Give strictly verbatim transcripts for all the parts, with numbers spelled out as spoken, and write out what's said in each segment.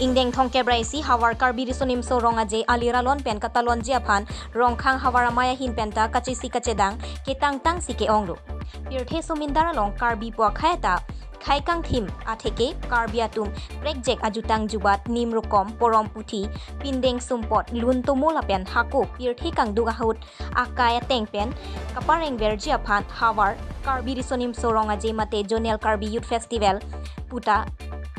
Ingdeng thomkep ra isi havar Karbi Riso Nimso Rong Aje alir alon pen katalonji aphan Rongkhang havar amei ahin penta kachisi kachedang ketangtangsi ke-onglo. Pirthe sumindar along Karbi pu akhei ta khei kangthim atheke Karbi atum prekjek ajutang jubat nim rokom porom puthi pindeng sumpot lun tomo lapen hako pirthe kangduk ahut akai ateng pen kaparengverji aphan havar Karbi Riso Nimso Rong Aje mate Zonal Karbi Youth Festival puta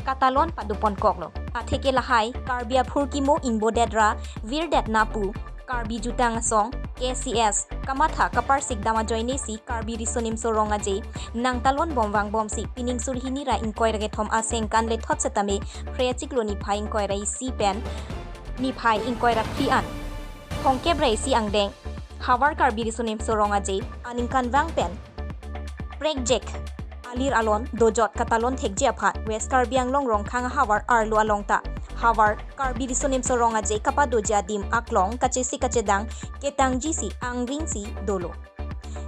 katalon paduponkoklo. Atheke lahai Karbi aphurkimo ingbodet ra virdet na pu Karbi Jutang Asong, K C S, kamatha kaparsik dam ajoinesi Karbi Riso Nimso Rong Aje nangtalon bom vangbomsi pining sur hini ra ingkoi ra kethom asengkan lethot setame phre achiklo niphai ingkoi ra isi pen niphai ingkoi ra phli an thomkep ra isi angdeng havar Karbi Riso Nimso Rong Aje aningkanvang pen prekjek alir alon dojot katalon thekji aphan West Karbi Anglong Rongkhang ahavar arlo along ta havar Karbi Riso Nimso Rong Aje kapadoji adim aklong kachisi kachedang ketangjisi angringsi dolo.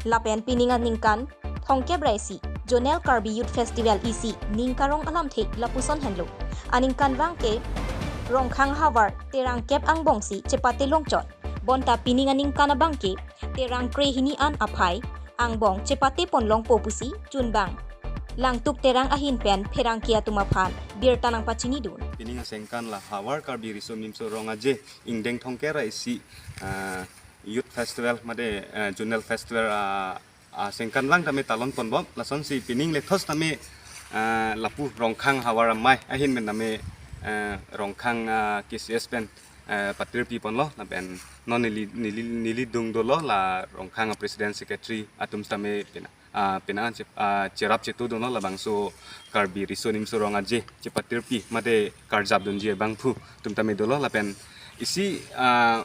Lapen pining aningkan thomkep ra isi Zonal Karbi Youth Festival isi ning karong alamthe lapuson henlo. Aningkanvang ke Rongkhang havar terangkep angbongsi chepate longchot. Bonta pining aningkan abang ke terang kre hini an aphai angbong chepate ponlongpo pusi chunbang Langtuk Terang ahin pen pherangke atum aphan birta nangpachinidun. Pining asengkan la havar Karbi Riso Nimso Rong Aje ingdeng thomkep ra isi, ah, Youth Festival mate, eh, Zonal Festival, ah, asengkanvang tame talon ponbom. Lasonsi pining lethot tame, ah, lapu Rongkhang havar amei ahin pen tame, eh, Rongkhang, ah, K C S pen, eh, patirpi ponlo lapen non neli neli neli dung dolo la Rongkhang President Secretary atum tame pina, ah, pina che-, ah, cherap chetu dunlo labangso Karbi Riso Nimso Rong Aje chepatirpi mate karjap dunji abangphu atum tame dolo lapen isi, ah,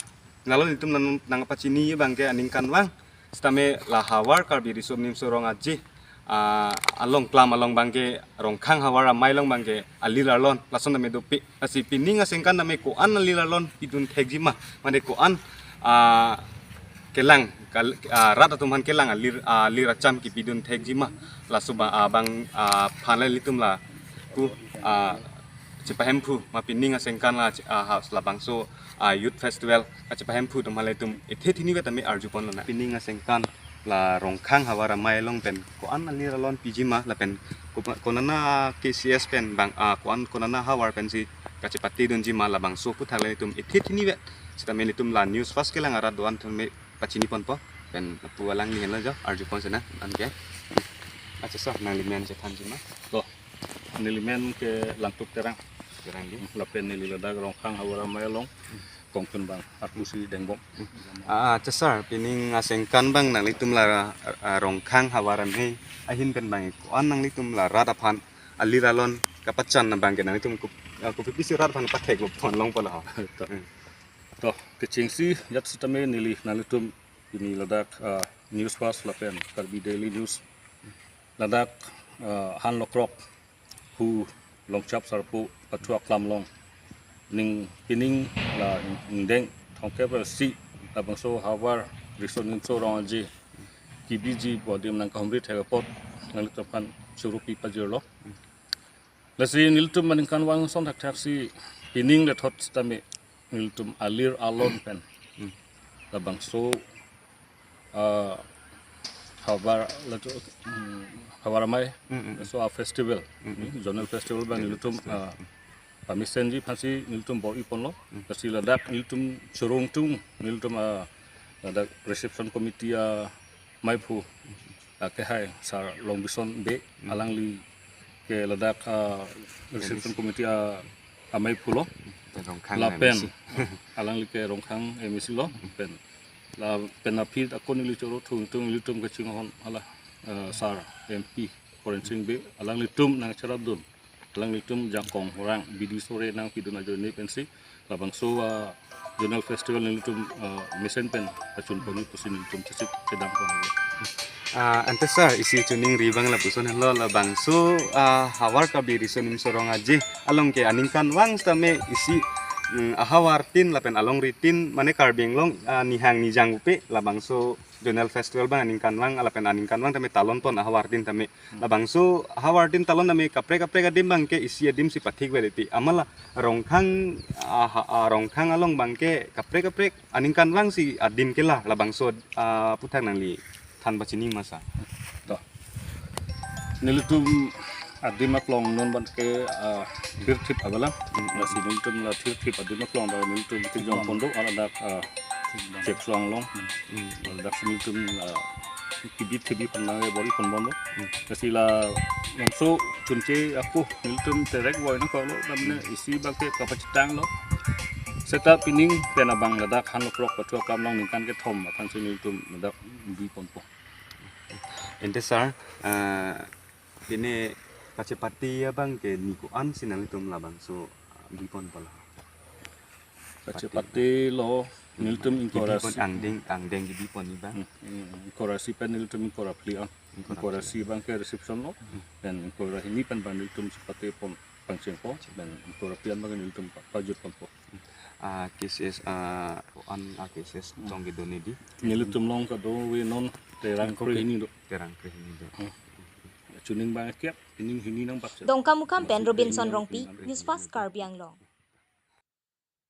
nalo nelitum nang, nangpachini abang ke aningkanvang setame la havar Karbi Riso Nimso Rong Aje, ah, along klam along abang ke Rongkhang havar amei along abang ke alir alon lason tame dopik. Lasi pining asengkan tame ko-an alir alon pidun thekji ma, mane ko-an, ah, kelang kal-, ah, rat atum aphan kelang alir, ah, alir acham kipidun thekji ma, laso ba, ah, abang, ah, aphan le nelitum lapu, ah, chepahemphu ma pining asengkan la, ah, ha-, labangso, ah, Youth Festival kachepahemphu atum aphan le nelitum ethe thinivet tame arjupon lonang. Pining asengkan la Rongkhang havar amei along pen ko-an alir alon piji ma lapen ko-, konana K C S pen abang, ah, ko-an konana havar pensi kachepate dunji ma labangso aputhak le nelitum ethe thinivet setame nelitum la News First kelang arat do-an tame pachini ponpo pen lapu alangli henlo jo arjupon sena anke. Acha sir, nanglimen chethanji ma? To, nelimen ke Langtuk Terang. Terang di. Lapen neli ladak Rongkhang havar amei along kongchunbang, arpusi dengbom. Ah, acha sir, pining asengkan abang nanglitum la, ah, Rongkhang havar amei ahin pen abang ko-an nanglitum la rat aphan alir alon kapachan abang ke nanglitum kup-, ah, kopi pisi rat aphan patheklo ponlongpo la ho? To. Hmm. To, kechengsi jat setame neli nanglitum pini ladak, ah, News First lapen Karbi Daily News ladak, ah, han lokrok hu longchap sarpo pathu aklam along ning pining la ingdeng thomkep ra isi labangso havar Riso Nimso Rong Aje kibiji pu adim nangkahumri thek apot nanglitum aphan choro pi pajirlo. Lasi nelitum aningkanvang ason thakthaksi pining lethot setame nelitum alir alon pen. Hmm. Labangso, ah, havar lato, hmm, havar amei. Hmm, hmm, hmm. So a festival, hmm, hmm, zonal festival abang, hmm, nelitum, festival, ah, pamesenji aphansi nelitum bor-i ponlo. Hmm. Lasi ladak nelitum choro ingtung, nelitum, ah, ladak reception committee, ah, meiphu, ah, kehai Sir Longbison Bey, hmm, alangli ke ladak, ah, reception, M A C, committee, ah, ameiphu lo. Pen Rongkhang lapen M A C. Alangli ke Rongkhang M A C lo. Pen lapen aphi akon neli choro thu ingtung, nelitum kachinghon hala, ah, Sir M P Horensing Bey, alanglitum nangcherapdun. Alanglitum jakong orang bidi sore nangpidun ajoine pensi labangso, ah, zonal festival nelitum, ah, mesen pen pachun ponji pusi nelitum chesik chedam pon. Ah, ante sir, isi choningri abang lapuson henlo, labangso, ah, havar Karbi Riso Nimso Rong Aje along ke aningkanvang setame isi mm, ahavar tin lapen alongri tin mane Karbi Anglong, ah, nihang nijang upe labangso Zonal Festival abang aningkanvang lapen aningkanvang tame talon pon ahavar tin tame. Labangso ahavar tin talon tame kaprek kaprek adim abangke isi adim si pathik vereti. Amala Rongkhang, ah, ha-, ah, Rongkhang along abangke kaprek kaprek aningkanvang si adim ke la labangso, ah, aphuthak nangli than pachini ma sir. To. Nelitum adim aklong non abangke, ah, thirthip avelang. Hmm. Lasi nelitum la thirthip adim aklong abang nelitum kejong pon do, ladak, ah, Chekso Anglong. Hmm. Ladak si nelitum, ah, kibit kibit pon nang bor-i pon bom do. Hmm. Lasi labangso chunche ako nelitum terek voi nangkoklo, damne isi abangke kapachethanglo. Seta pining pen abang ladak han loprok pathu akam along ningkan kethom aphan si nelitum ladak bi ponpo. Ante sir, ah, pine kachepate abangke ni ko-an si nanglitum labangso, ah, bi ponpo la? Kachepate lo nelitum ingkoi ra isi pon, angdeng, angdeng kebi pon abang. Hmm, ingkoi ra isi pen nelitum ingkoi ra phli an. Ingkoi ra phli. Ingkoi ra isi abangke reception lo. Hmm. Pen ingkoi ra hini pen abang nelitum chepate pon pangchengpo. Pen ingkoi ra phli an abang nelitum pa-, pajut ponpo. Ah, cases, ah, ko-an, ah, cases tong kedo ne di? Nelitum along kadokave non terang kre hini do. Terang kre hini do. Hmm. Chuning abang kiak, pining hini nang bak. Dongkamukam pen Robinson Rongpi, News Fast Karbi Anglong.